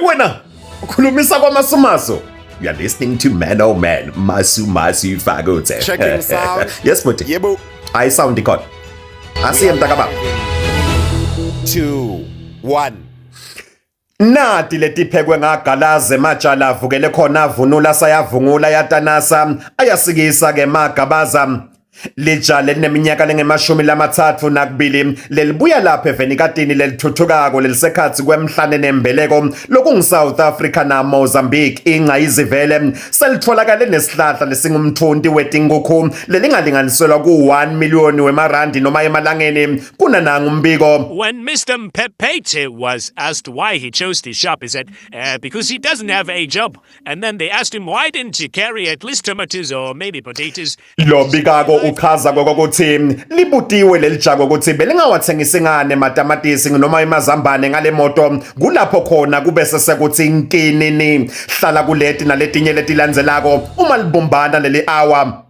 Wena ukhulumisa kwamasumasu. You are listening to Man Oh Man, Masu Masu Fakutse. Checking sound. Yes, Buti. Yebo. I sound ikhona. Asiye mntakababa. 2 1. Nati letiphekwe ngagalaze matshala avukele khona avunula sayavungula yatanasa ayasikisa ke magabaza. Litsha lelineminyaka lengemashumi lamathathu nakubili lelibuya lapha evenikatini lelithuthukako lelisekhatsi kwemhlane nembeleko lokungu-South Africa na-Mozambique ingcayizivele selitfolakale nesihlahla lesingumthunti wetinkukhu lelingalinganiselwa ku-1 miliyoni wemarandi noma emalangeni kunanangu umbiko. When Mr. Mpepete was asked why he chose the shop, he said, because he doesn't have a job. And then they asked him, why didn't he carry at least tomatoes or maybe potatoes? Lo bikako uchaza kokuthi libutiwe leli jako ukuthi belingawathengisi ngane matamatisi noma emazambane ngale moto, kulapho khona kube sesekuthi nkinini. Hlala kuleti naletinye letilandzelako uma libumbana leli hour.